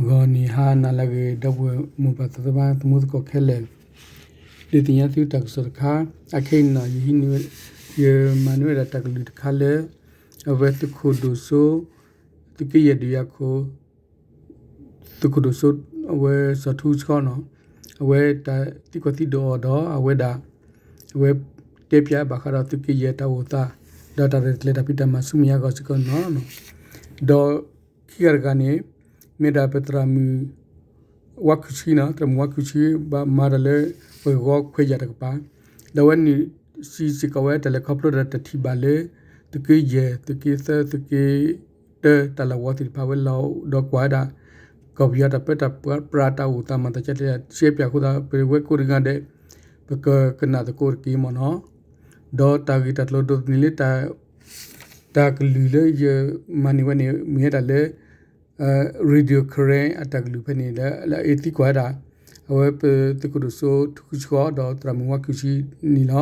ဂီၤနံၤဟါနၤလၢအဂ့ၤ ဒီပုၢ်ဝဲၢ်မိၢ်ပၢ်သးစၢ်သမူသကိးခဲလၢာ်, ဒုးသ့ၣ်ညါသုတၢ်ကစီၣ်တခါ, အခဲအံၤန့ၣ် ယဟံးန့ၢ်, ယမၤန့ၢ်ဝဲဒၣ်တၢ်ကလုၢ်တခါလၢ အဝဲသုးခိၣ်ဒိၣ်စိ, သုးက့ယဲၢ်ဒုးယၤခိၣ် သုးခိၣ်ဒိၣ်စိ အဝဲစီၤထူဆှီနီၤ, အဝဲတၢ်သံကွၢ်သံဒိးအီၤဒီး အဝဲဒၣ် အဝဲတဲဖျါဘၣ်ဃးဒီးသုးက့ယဲၢ်တၢ်အိၣ်သး ဒီးတၢ်ရဲၣ်တၢ်ကျဲၤတၢ်ဖံးတၢ်မၤဆူမဲာ်ညါအဂီၢ်စ့ၢ်ကီးနီၤ. ဒီးခံဂၤတဂၤန့ၣ် မ့ၢ်ဒၣ်ပသရၣ်မုၣ် ဝါခုၣ်ဆှံနီၤ, သရၣ်မုၣ်ဝါခုၣ်ဆှံ ဘၣ်မၤတၢ်လၢပဂီၤခွဲးယာ်တကပၤ, ဒီးအဝဲန့ၣ်စံးစ့ၢ်ကီးဝဲတၢ်လဲၤခီဖျိဒီးတၢ်ထံၣ်ဘၣ်လၢ သုးက့ယဲၢ် သုးက့သၢ သုးက့တၢ တၢ်လီၢ်ဝီသ့ၣ်တဖၣ်ဝဲလီၤဒီးကွၢ်ဝဲဒၣ် ကီၢ်ပယီၤတၢ်ပၢတၢ်ပြးတၢ်အိၣ်သးမၤသးကလဲၣ် ရှဲပၠးအဃိသတး ပဝဲကိးဂၤဒဲး ပကကနၣ်သကိးတက့ၢ်မ့ၢ်နီၤ. ဒီးတၢ်ဂ့ၢ်တၢ်ကျိၤဒိးသန့ၤလၢ တၢ်ကလုၢ်လၢယမၤန့ၢ်ဝဲန့ၣ် မ့ၢ်ဝဲဒၣ်လၢ Radio Karen အတၢ်ကလုၢ်ဖဲန့ၣ်လၢ လၢအအ့ၣ်သံကွၢ်ဝဲဒၣ် အဝဲပသုးခိၣ်ဒိၣ်စိထူဆှီဒီးသရၣ်မုၣ်ဝါခုၣ်ဆှံန့ၣ်လီၤ.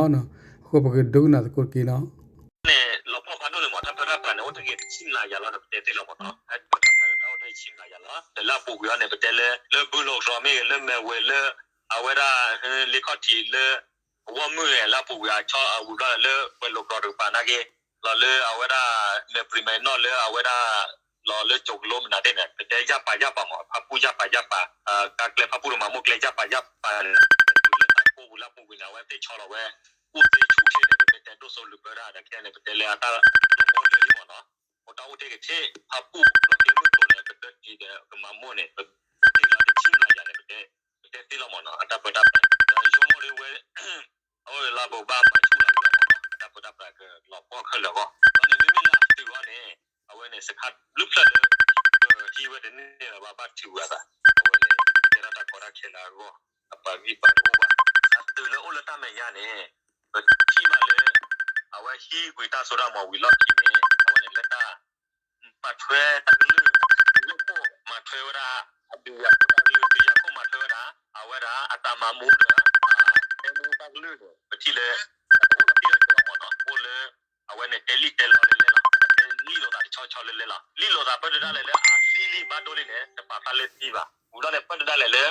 အဃိပကဒိကနၣ်သကိးတက့ၢ်နီၤ. န့ၣ် လီၤပှီၢ်ဖးဒိၣ်န့ၣ်မ့ၢ် တၢ်ပၢတၢ်ပြးန့ၣ် အိၣ်တ့ၢ်ဂ့ၤတဆံမျးကယၤလီၤန့ၣ် ပတဲသ့လီၤမ့ၢ်နီၤ. တၢ်ပၢတၢ်ပြးန့ၣ် တၢ်အိၣ်တ့ၢ်ဂ့ၤတဆံမျးကယၤလီၤ. ဒီးလၢအပူၤကွံာ်အီၤန့ၣ် ပတဲလၢ လၢဘုလိၣ်ကီၢ်မ့ၢ်ဂ့ၤ လၢမဲၢ်ဝဲလၢ အဝဲဒၣ် လ့ခီၣ်ထံးလၢ အဝီမုၢ်န့ၣ် လၢအပူၤကွံာ်အဆီအဝံၤဘျီလၢပှဲၤလိာ်ကျိာ်တကပၤနာ်က့ လီၤလၢအဝဲဒၣ် မဲၢ်ပြံၤမဲၢ်နီၢ်လၢအဝဲဒၣ် လီၤလၢကၠိၤကလိမနုၤသ့ၣ်န့ၣ် ပတဲယၢ်ပာ်ယၢ်ပာ်မ့ၢ် ဖၣ်ပူၣ်ယၢ်ပာ်ယၢ်ပာ် ကါကျဲဖၣ်ပူၣ်တမၤမိၢ်ကျဲယၢ်ပာ်ယၢ်ပာ်န့ၣ် လၢတၢ်ကိးပူၤလၢအပူၤကွံာ်န့ၣ် အဝဲသ့ၣ်ဆီလီၤဝဲ အိၣ်သ့ဆူၣ်ချ့န့ၣ် ပမ့ၢ်တဲဒိၣ်စိလုၢ်ပၢတၢ်ဒီးခဲန့ၣ် ပတဲလၢအတၢ်လီၢ်ပီၢ်လၢလံမ့ၢ်နီၤ. အိၣ်တၢ်အိၣ်တ့ၢ်ကထ့ၣ် ဖၣ်ပူၣ်လီၤကျဲမုၢ်ကျိၤန့ၣ် ပတၢ်တံၤဒီးကမၤမိၢ်န့ၣ် ပအိၣ်တ့ၢ်လီၤတဆံမျးကယၤန့ၣ် ပတဲသ့လီၤမ့ၢ်နီၤ အတၢ်ပၢတၢ်ပြး ဒီးယိမိၢ်ဒ်ဝဲ အဝဲလၢပဘၣ်မၤဆူၣ်လီၤဝဲလီၤမ့ၢ်နီၤ အတၢ်ပၢတၢ်ပြးကလီၤပှီၢ်ခဲလၢာ်အဂီၢ် ဒီးန့ၣ်မ့မ့ၢ်လၢအသုးအီၤန့ၣ် အဝဲန့ၣ် စခါဘျုးဖျၢၣ်လၢ ကဟံးဝဲတန့ၢ်လၢၤဘၣ်ဘၣ်ထုးဝဲအသး အဝဲန့ၣ် ကဲထီၣ်တၢ်ကီတၢ်ခဲလၢာ်အဂီၢ် အပာ်ဂံၢ်ပာ်ဘါတအိၣ်ဘၣ် အသုးလၢအိၣ်လၢတၢ်မဲာ်ညါန့ၣ် ပထံၣ်ဘၣ်လၢ အဝဲဟံးကွံာ်တၢ်စိတၢ်ကမီၤဝံၤလီၢ်ခံန့ၣ် အဝဲန့ၣ်လၢတၢ် မၤထွဲတၢ်ကလုၢ် ဒုးယၤခိၣ်မၤထွဲဝဲဒၣ် အဒုးယၤခိၣ်တၢ်ကလုၢ် ဒုးယၤခိၣ်မၤထွဲဝဲဒၣ် အဝဲဒၣ်အတၢ်မၤမူဒီး တဲမူတၢ်ကလုၢ်န့ၣ် ပထံၣ်လၢ တအိၣ်လၢခံလၢာ်ကလီၤမ့ၢ်နီၤ အိၣ်လၢ အဝဲန့ၣ်တဲလံၣ်တဲလီလဲလဲလီၤ တဲလံၣ်လိာ်သးတဆီဆီလဲလဲလီၤ လံၣ်လိာ်သးပၢတဒၣ်လဲာ်လၢအသံလံဘၣ်ဒိလံန့ၣ် တပာ်ဖျါလၢသံဘၣ် ဝံၤလီၤန့ၣ် ပၢတဒၣ်လဲာ်လၢ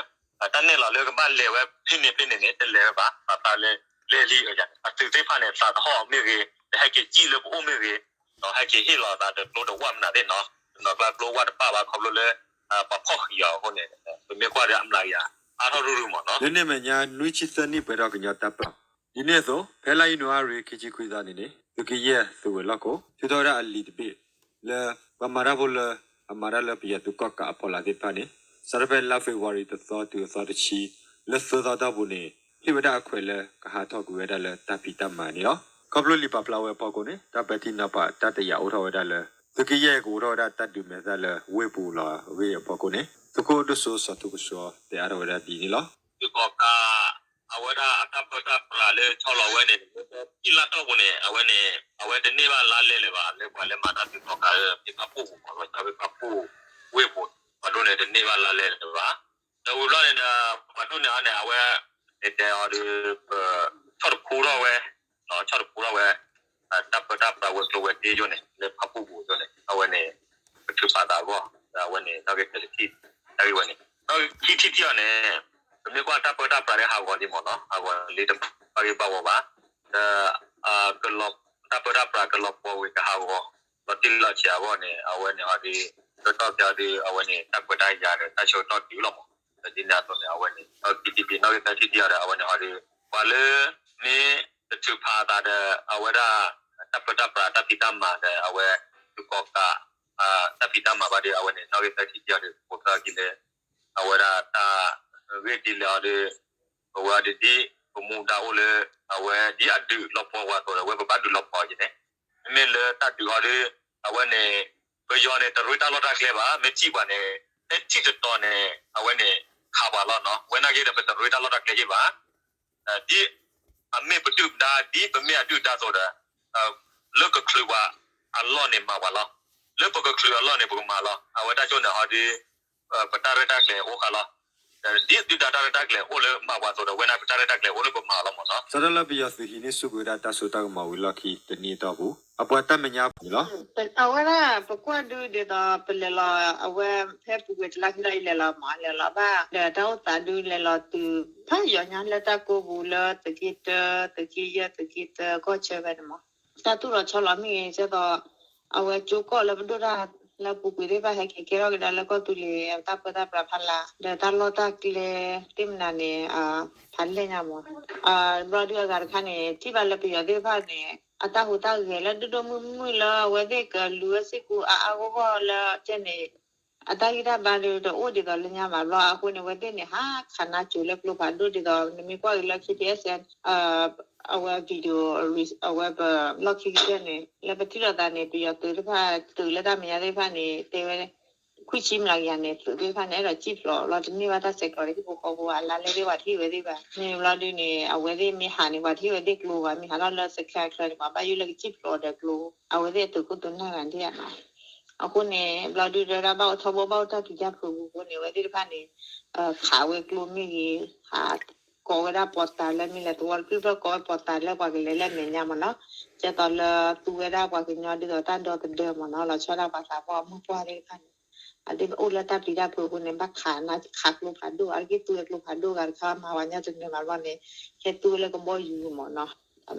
တၢ်နဲၣ်လီၤလၢကဘၣ်လဲၤဝဲဖဲန့ၣ်ဖဲန့ၣ်န့ၣ် တလဲၤဝဲဘၣ် ပာ်ဖျါလၢလဲလံအယၤန့ၣ် အသုးသ့ၣ်တဖၣ်န့ၣ် သးတဟီၣ်မ့ၢ်ဂ့ၤ တဟဲက့ၤစံၣ်လၢပအိၣ်မ့ၢ်ဂ့ၤ ဒီးဟဲက့ၤဟ့ၣ်လီၤသးဒီးကျိတဝၣ်မနုၤသ့ၣ်နီၤ တနီၤကျါကျိဝၣ်တပၣ်ဘၣ်ခီဖျိလၢ ပှၤဖီၣ်ဃံးအီၤအဃိန့ၣ် ပမ့ၢ်ကွၢ်ဒီးအမျးကယၤ အါထီၣ်ရုၢ်ရုၢ်မ့ၢ်နီၤ လၢန့ၣ်အမဲာ်ညါ နွံဆံသၢနံၣ်ပှဲၤထီၣ်ကညီတၢ်ပၢ ဒ်န့ၣ်အသိး ဖဲလါယနူၤအါရံၤ ခံဆံခွံသီန့ၣ်န့ၣ် သုးက့ယဲၢ်သုးဝဲၤလီၢ်ခိၣ် ထုးထီၣ်ဝဲဒၣ်အလံာ်တဘ့ၣ် လၢ ပှၤမၤတၢ်ဖိလၢ အမၤတၢ်လၢပယီၤသုးကီၣ်ကးအဖီလာ်သ့ၣ်တဖၣ်န့ၣ် စးထီၣ်ဖဲလါဖ့ၤဘြူၤအါရံၤတသီတုၤအသီတဆံ လၢသၢသီတီၢ်ပူၤန့ၣ် ဟ့ၣ်ဝဲဒၣ်အခွဲးလၢကဟးထီၣ်ကွံာ်ဝဲဒၣ်လၢတၢ်ဖံးတၢ်မၤန့ၣ်လီၤ. ခီဖျိလံာ်ပာ်ဖျါဝဲအဖီခိၣ်န့ၣ် တၢ်ပဲာ်ထံနီၤဖးတၢ်တယာ်အိၣ်ထီၣ်ဝဲဒၣ်လၢ သုးက့ယဲၢ်ကအိးထီၣ်ဝဲဒၣ်တၢ်ဒုးမဲာ်သၣ်လၢဝ့ၢ်ပူၤလီၤအဂ့ၢ်အဖီခိၣ်န့ၣ် သုးခိၣ်ဒိၣ်စိစီၤထူကဆှီတဲအါထီၣ်ဝဲဒၣ်ဒ်န့ၣ်လီၤ. သုးကီၣ်ကး အဝဲဒၣ်အတၢ်ပၢတၢ်ပြးလၢဆီလီၤဝဲန့ၣ် လၢခံလါတီၢ်ပူၤန့ၣ် အဝဲန့ၣ် အဝဲတန့ၢ်ဘၣ်လါလဲလၢၤဘၣ် လၢပှၤလၢမၤတၢ်သုးကီၣ်ကးလၢဖံဖးပူၣ်ပူၤမ့ၢ်နီၤ ဖံဖးပူၣ်ဝ့ၢ်ပူၤ ပှၤဒိၣ်န့ၣ်တန့ၢ်ဘၣ်လါလဲလၢၤဘၣ် ဒီးဝံၤဘျီန့ၣ်ဒီး ပှၤဒိၣ်န့ၢ်အီၤန့ၣ် အဝဲ န့ၣ်တဲအီၤဒီး ပ ဆီၣ်တခူထီၣ်ဝဲ ဆီၣ်တခူထီၣ်ဝဲ တၢ်ပၢတၢ်ပြးဝဲၤကျိၤဝဲၤတ့ယိန့ၣ် လၢဖးပူၣ်ပူၤယိန့ၣ် အဝဲန့ၣ် ပထုးဖးသးအဂီၢ် ဒီးအဝဲန့ၣ် နီၣ်ဂံၢ်တၢတထံၣ် တၢ်ဂ့ၢ်ဝဲန့ၣ် နီၣ်ဂံၢ်ခံထံၣ်တထံၣ်အီၤန့ၣ် ပမ့ၢ်ကွၢ်တၢ်ပၢတၢ်ပြးလၢဟးဂီၤလံမ့ၢ်နီၤ ဟးဂီၤလံတဘၣ်ဂ့ၢ်ဘၣ်ဝီဘၣ် ဒီး တၢ်ပၢတၢ်ပြးကလီၤပှီၤဝံၤကဟးဂီၤ လီၤတံၢ်လီၤဆဲးအဂီၢ်န့ၣ် အဝဲန့ၣ်အီၤဒီး ကတီၢ်ဖဲအီၤဒီး အဝဲန့ၣ် တၢ်ခွဲးတၢ်ယာ်ဒီး တၢ်ဆၢကတီၢ်တုၤလီၤမး ဒီးဒ်န့ၣ်အသိးန့ၣ် အဝဲန့ၣ် နီၣ်ဂံၢ်ခံထံၣ်တထံၣ်အီၤဒီး အဝဲန့ၣ်အီၤဒီး ပှၤလၢ မ့ၢ်တထုးဖးအသးဒီး အဝဲဒၣ် တၢ်ပၢတၢ်ပြး တၢ်ဖံးတၢ်မၤဒီး အဝဲ သုးကီၣ်ကး တၢ်ဖံးတၢ်မၤဘၣ်ဒီး အဝဲန့ၣ် နီၣ်ဂံၢ်သၢထံၣ်တထံၣ်အီၤဒီး ပိာ်ထွဲအီၤဒ်လဲၣ် အဝဲဒၣ်တၢ် ဂ့ၢ်ဒ်လဲၣ်အီၤဒီး ပဝဲအီၤဒီးဒ် ပမူဒါအိၣ်လၢ အဝဲဒ်အဒုးလီၤပှီၤဝဲအသိးဒီး အဝဲပဘၣ်ဒုးလီၤပှီၤအီၤက့ၤန့ၣ် မ့မ့ၢ်လၢတၢ်ဒုးအီၤဒီး အဝဲန့ၣ် ပယီၤန့ၣ် တရ့တၢ်လီၢ်တၢ်ကျဲဘၣ် မ့ၢ်ထံၣ်ပှၤန့ၣ် ဖဲထံၣ်တတီၤန့ၣ် အဝဲန့ၣ် ခးပှၤလီၤနီၤ ဝဲနာ်က့ဒီး ပတရ့တၢ်လီၢ်တၢ်ကျဲက့ၤဘၣ် ဒ်အမ့ၢ်ပဒုၣ်ပဒါ ဒ်ပမ့ၢ်အဒုၣ်ဒါအသိးဒီး လၢကချုးပှၤအလီၢ်န့ၣ်မၤပှၤလီၤ လၢပကချုးအလီၢ်န့ၣ် ပကမၤလီၤ အဝဲတၢ်ကၠိန့ၣ်အီၤဒီး ပတၢ်ရဲၣ်တၢ်ကျဲၤအိၣ်ဃာ်လီၤ ဒီး ဒ်သုတၢ်ရဲၣ်တၢ်ကျဲၤအိၣ်လၢမၤပှၤအသိးဒီး ဝဲဒၣ်ပတၢ်ရဲၣ်တၢ်ကျဲၤအိၣ်လၢပမၤအီၤလီၤမ့ၢ်နီၤ. စးထီၣ်လၢပယီၤသုးဟံးန့ၢ်ဆူၣ်ကွံာ်ဝဲဒၣ်တၢ်စိတၢ်ကမီၤဝံၤလီၢ်ခံတနံၣ်အတီၢ်ပူၤ အပှၤတၢ်မဲာ်ညါန့ၣ်လီၤ. အဝဲဒၣ်ပကွၢ်ဒုးဒ်သိး ပလဲၤလီၤအဝဲ ဖဲပူၤကွံာ်တလါခံလီၤအံၤ လဲၤလီၤမး လဲၤလီၤဘၣ် ဒီးတၢ်အိၣ်သးဒုးလဲၤလီၤတုၤ ဖးယိာ်ညါလၢတၢ်ကိးပူၤလၢသုးက့တၢ သုးက့ယဲၢ် သုးက့သၢ ကီၢ်ဆၢဖဲန့ၣ်မး တၢ်သူၣ်ထီၣ်ဆီလီၤမ့ၢ်ဂ့ၤ ဒ်သိး အဝဲကၠိကီၢ်လၢပဒိၣ်တၢ်လၢပူၤကွံာ်သ့ၣ်တဖၣ် ဟဲက့ၤကဲထီၣ်ကဒါလၢကီၢ်သူလ့ၤ တၢ်ပၢတၢ်ပြးဖးလၢ် ဒီးတၢ်လီၢ်တၢ်ကျဲသ့ၣ်မနုၤန့ၣ် ဖးလဲၢ်ညါမး ဘျီဒုးအဂၤတခါန့ၣ် ထံၣ်ဘၣ်လၢပယီၤသ့ၣ်တဖၣ်န့ၣ် အတၢ်ဟူးတၢ်ဂဲၤလၢဒိၣ်ဒိၣ်မုၢ်မုၢ်လၢအဝဲသ့ၣ်ကလူၤဝဲစ့ၢ်ကီးအါအါဂီၢ်ဂီၢ်လၢကဲန့ၣ် အတၢ်ဂံၢ်တၢ်ဘါဒုးတအိၣ်ဒ်သိးလၢညါဘၣ်ဘျီ အဃိန့ၣ် အဝဲသ့ၣ်န့ၣ် ဟးခးနါစိၤလၢကျိဖးဒိၣ်ဒ်သိး နမ့ၢ်ကွၢ်က့ၤလၢ K T S N အဝဲ video အဝဲပလီၢ်ခံကတၢၢ်န့ၣ် လၢပထံၣ်လိာ်သးန့ၣ် ပယီၤသုးတဖၣ် သုးလၢတၢ်မဲာ်ညါသ့ၣ်တဖၣ်န့ၣ် တဲဝဲ ခွံဆံမျးကယၤန့ၣ် သုးသ့ၣ်တဖၣ်န့ၣ် အဲၣ်ဒိးစံၣ်ဖျိးလီၤ တန့ၢ်ဘၣ်တၢ်ဆဲးကျိးဒီးဟံၣ်ဖိဃီဖိ အလါလဲသ့ၣ်ပှၤတဟ့ၣ်ဝဲသ့ၣ်ဘၣ် မ့ၢ်ဘျီဒုးန့ၣ် အဝဲသ့ၣ်မ့ၢ်ဟးန့ၣ် ပှၤတဟ့ၣ်ဝဲသ့ၣ်ကျိဘၣ် မ့ၢ်ဟးထီၣ်လၢစခါချၢန့ၣ် ပှၤဘၣ်ယိၣ်လၢကစံၣ်ဖျိးဒီးကျိ အဝဲသ့ၣ်အသုးခိၣ်သုးနၢ်ဂၤဒ်အံၤနီၤ အဃိန့ၣ် ဘျီဒုးဒီးဒၣ်ဘၣ်အိၣ်ထီဘိဘၣ်အိၣ်တၢ်ပျံၤတၢ်ဖုးပူၤအဃိန့ၣ် အဝဲသ့ၣ်တဖၣ်န့ၣ် ခးဝဲကျိမ့ၢ်ဂ့ၤ ဟးကိးဝဲဒၣ်ပီၤတၤလၢမ့ၢ်လဲၤသဝီတဖျၢၣ်ဖျၢၣ် ကိးဝဲပီၤတၤလၢပှၤကလဲၤလၢမဲာ်ညါမ့ၢ်နီၤ ကဲသိးလၢသူဝဲဒၣ်ပှၤကညီဒ်သိးတၢ်ဒီသဒၢမ့ၢ်နီၤ လီၤဆီဒၣ်ပှၤသးပှၢ်မုၣ်ပှၢ်သ့ၣ်တဖၣ်န့ၣ် အဒ်အိၣ်လၢတၢ်ပျံၤတၢ်ဖုးအဃိန့ၣ် ဘၣ်ခးနါခးကျိဖးဒိၣ် အါတက့ၢ်သူဝဲကျိဖးဒိၣ်ဂၤတခါမၤပှၤညီတနၢၤဘၣ်ဘျီန့ၣ် ဟဲသူဝဲလၢကဘီယူၤမ့ၢ်နီၤ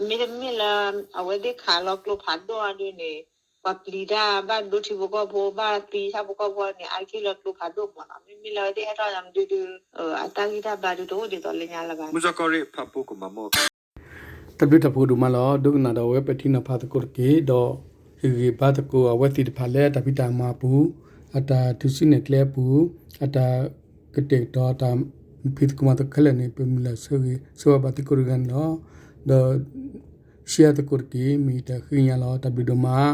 မ့တမ့ၢ်လၢ အဝဲသ့ၣ်ခးလီၤကျိဖးဒိၣ်အီၤဒုးန့ၣ် ပှၤပျံၤတၢ်ဘၣ်ဒိထံဖိကီၢ်ဖိ ဘၣ်သံဆၣ်ဖိကီၢ်ဖိန့ၣ် အါတက့ၢ်လၢကျိဖးဒိၣ်မ့ၢ်နီၤ မ့မ့ၢ်လၢအဝဲသ့ၣ်ဟဲထီၣ်မဒုဒု အတၢ်ဂံၢ်တၢ်ဘါဒုးတအိၣ်ဒ်သိးလၢညါလၢၤဘၣ် မုၢ်စီၤကီၢ်ရ့ၣ်ဖးဖူကမၤမီၢ် တၢ်ဘျုးတၢ်ဖှိၣ်ဒိၣ်မးလီၤ. ဒိကနၣ်ဒီးအဝဲပဲာ်ထံနီၤဖးသကိးတက့ၢ် ဒီးဟ့ၣ်ဂံၢ်ဘါသကိးအဝဲသ့ၣ်တဖၣ်လၢတၢ်ဖံးတၢ်မၤအပူၤ အတၢ်ထုးစုနဲၣ်ကျဲအပူၤ အတၢ်ကတဲာ်ကတီၤတၢ်ဖံးသကိးမၤသကိးခဲလၢာ်န့ၣ် ပမုၢ်လၢ်ဆၢဂ့ၤဆၢဝါဘၣ်သကိးတဂၤန့ၣ်လီၤ. ဒီး share သကိးတက့ၢ် မ့ၢ်တၢ်ဃ့ကညးလီၤ. တၢ်ဘျုးဒိၣ်မး.